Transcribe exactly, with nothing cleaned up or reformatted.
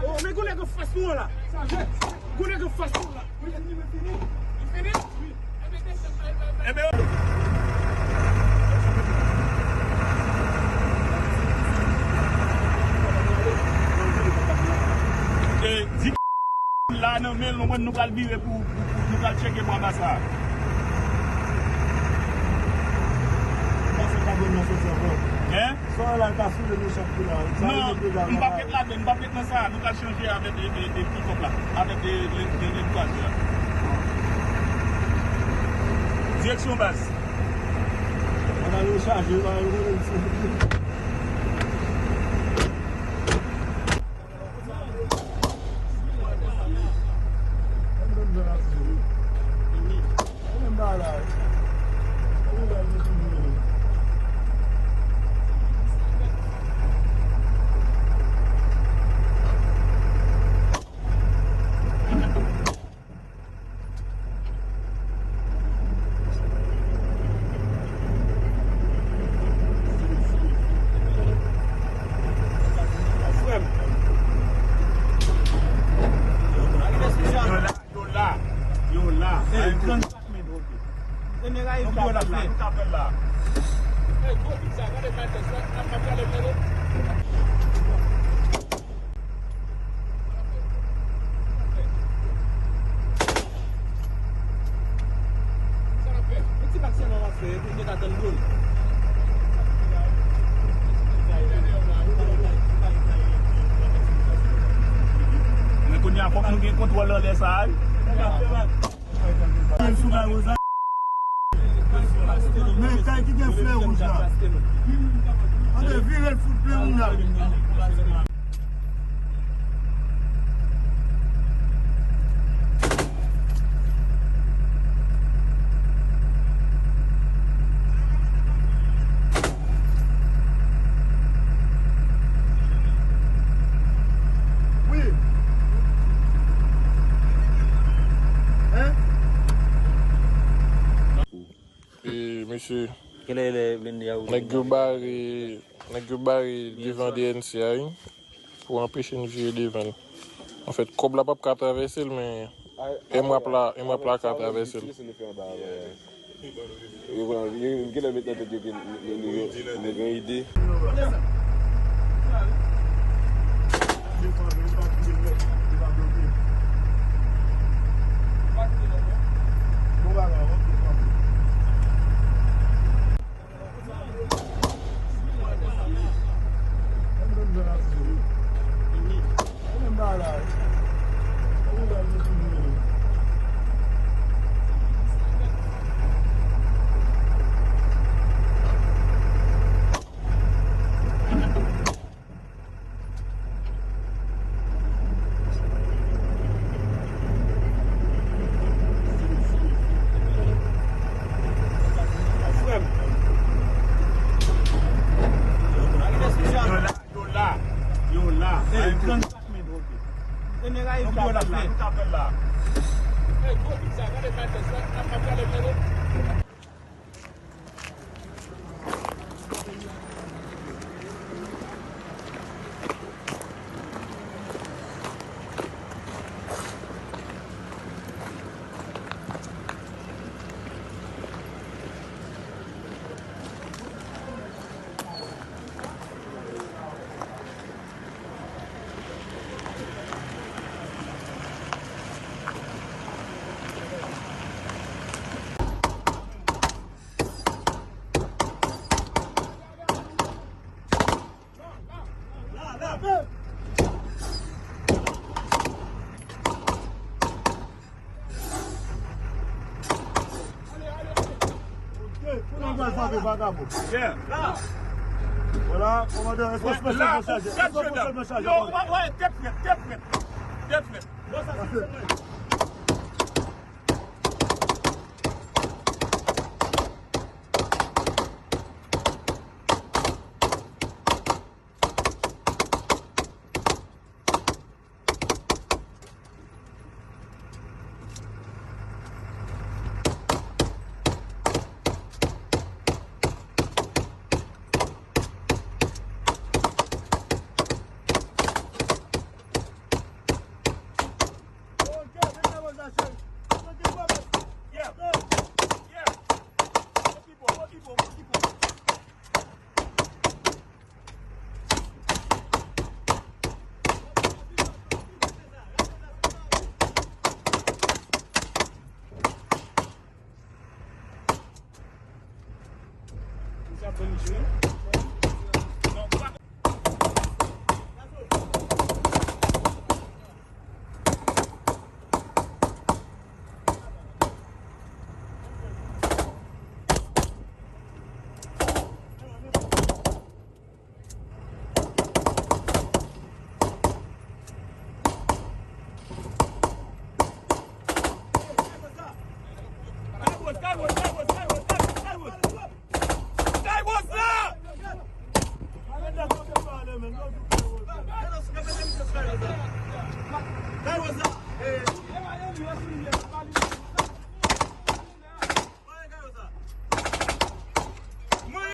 Oh, men gounen ki fas nou an la. Gounen ki fas nou an la. Li fini? Li fini? Ebyen, e, di la nan men l, nou, nou pral vire pou, pou, pou nou pral tcheke bwa bas la. Panse pa bon nan soti ankò. Hein? Sa w la ka soule nou chak kou la. Non, m p ap ret ladan, m p ap ret nan sa. Nou ka chanje avèk, e, e, e, pikòp la. Avèk, e, e, e, e, twazè a. Direksyon baz. Mwen al rechaje, mwen al rechaje. Yo la, yo la, yo la. Hey, trannkat mèt. Donk yo la, nou ka fè l la. Men kounye a, fòk nou gen kontwòl anlè sa a, wi. Vire l sou Guy Rosa. Men kay ki gen flè wouj la. Ann vire l fout plen moun la. Wi. Hein? E, mesye, nèg yo bare, nèg yo bare devan D N C a, wi, pou anpeche n vire devan l. Anfèt, kòb la p ap ka travèse l, men M rap la, M rap la ka travèse l. Yo pran, yo genlè met nan tèt yo ke nou, nou, nou, nou gen ide. Pou nou pral frape vagabon. Yeah. Vwala, kòmandan, èske w pran sèlman chaje? Èske w pran sèlman chaje? Yo, wè, wè, tèt frèt, tèt frèt. Tèt frèt. Bon, sa se sèlman.